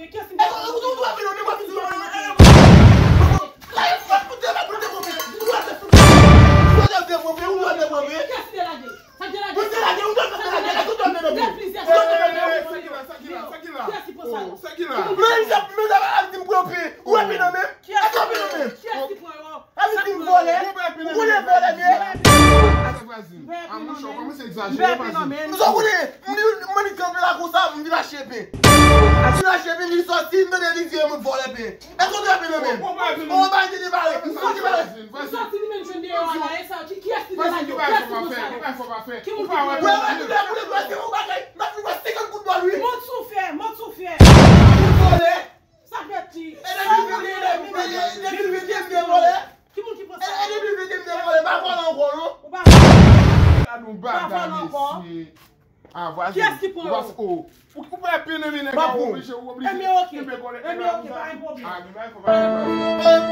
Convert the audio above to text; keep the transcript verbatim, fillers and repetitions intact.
Kiyès ki te lage? Sa k te lage? Sa k te lage? Sa k te lage? Sa k te lage? Kiyès ki pran sa yo? Sa ki la? Men misye, misye ap di m pran pen. Ou wè pen nan men m? Kiyès ki pran yo? Kiyès ki pran yo? Sa vle di m vòlè? Ou konnen vòlè m ye? Vwazin, a monchè, w kòmanse egzajere, vwazin. M sot konnen, m, m, m annik kanpe la konsa, m vin achte pen. M vin achte pen, li sòti, m tande li di, "Mwen vòlè pen." Èske w te pen nan men m? Ou pa vin. Ou pa vin pale. M sòti pale. M sòti li menm jwenn deyò a la, e sa, ki, kiyès ki te lage? Kiyès ki pran sa yo? Ki moun ki pran yo? Wè, wè, tout lè pou lè, wè, se yon bagay. M ap fin wè senkant goud bòl, wi. Mòd sou fè, mòd sou fè. Ou vòlè. Sa fè ti. E depi vin, e depi vin, e depi vin, e depi vin, vòlè. Ki moun ki pran sa? E depi vin, vòlè, pa vòlè ankò, non. Ou pa vòlè ankò. Gad yon bagay, mesye. Ah, vwazin. Kiyès ki pran yo? Ou pa, ou, ou pa pen nan men nèg la, ou oblije, ou oblije kenbe kòlèt la konsa. Enben, oke. Enben, oke, pa gen pwoblèm. Ah, gen bagay fò pa gen pwoblèm.